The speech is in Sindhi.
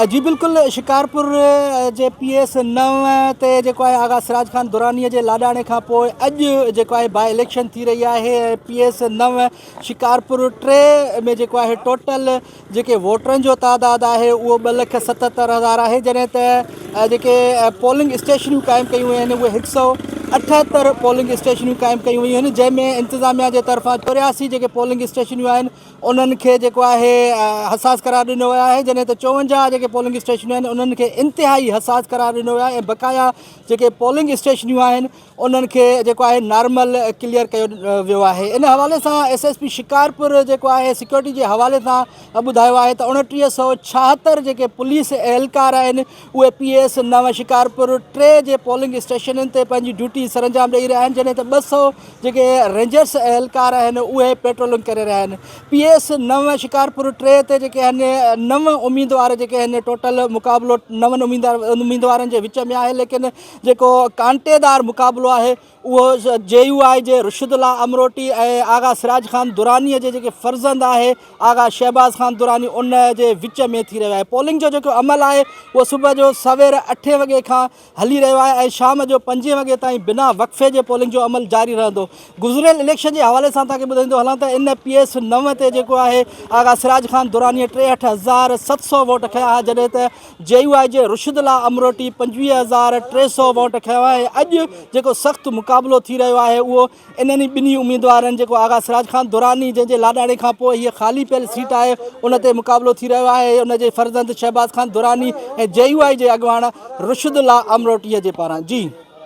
جي بلڪل شڪارپور جي پي ايس نو تي جيڪو آهي آغا سراج خان دراني جي لاڏاڻي کان پوء اڄ جيڪو آهي باء اليڪشن ٿي رهي آهي ۽ پي ايس نو شڪارپور ٽي ۾ جيڪو آهي ٽوٽل جيڪي ووٽرن جو تعداد آهي اهو ٻه لک 77000 آهي جڏهن ته جيڪي پولنگ اسٽيشنيون قائم ڪيون ويون آهن اهي 178 پولنگ اسٽيشنيون قائم ڪيون ويون آهن جنهن ۾ انتظاميا جي طرفان 84 جيڪي پولنگ اسٽيشنيون آهن انهن کي جيڪو آهي حساس قرار ڏنو ويو آهي جڏهن ته 54 جيڪي پولنگ اسٽيشنيون آهن انهن کي انتهائي حساس قرار ڏنو ويو آهي ۽ بقايا جيڪي پولنگ اسٽيشنيون آهن انهن کي جيڪو آهي نارمل ڪليئر ڪيو ويو آهي ان حوالي سان ايس ايس پي شڪارپور جيڪو آهي سيڪيورٽي جي حوالي سان ٻڌايو آهي ته 2976 جيڪي پوليس اهلڪار آهن اهي پي ايس نو شڪارپور ٽي جي پولنگ اسٽيشنن تي پنهنجي ڊيوٽي سرانجام ڏئي رهيا آهن جڏهن ته 200 جيڪي رينجرس اهلڪار آهن اهي پيٽرولنگ ڪري رهيا آهن پي ايس نو شڪارپور ٽي تي جيڪي آهن نو اميدوار جيڪي آهن ٽوٽل مقابلو نون اميدوارن جي وچ ۾ آهي ليڪن جيڪو ڪانٽيدار مقابلو آهي اهو جي يو آء جي رشد الله امروٽي ۽ آغا سراج خان دراني جي جيڪي فرزند آهي آغا شهباز خان دراني ان جي وچ ۾ ٿي رهيو آهي پولنگ جو جيڪو عمل آهي اهو صبح جو سوير اٺين وڳي کان هلي رهيو آهي ۽ شام جو پنجين وڳي تائين بنا وقفي جي پولنگ جو عمل جاري رهندو. گذريل اليڪشن جي حوالي سان توهان کي ٻڌائيندو هلان ته ان پي ايس نو تي جيڪو آهي آغا سراج خان درانيء 63700 ووٽ کنيا ها جڏهن ته جي يو آء جي رشد الله امروٽي 25300 ووٽ کنيا ۽ اڄ جيڪو سخت مقابلو ٿي رهيو آهي اهو انهن ئي ٻنهي اميدوارن جيڪو آغا سراج خان دراني جنهن جي لاڏاڻي کان پوء هيء خالي پيل سيٽ آهي ان تي مقابلو ٿي رهيو آهي ان جي فرزند شهباز خان دراني ۽ جي يو آء جي اڳواڻ رشد الله امروٽي جي پاران جي.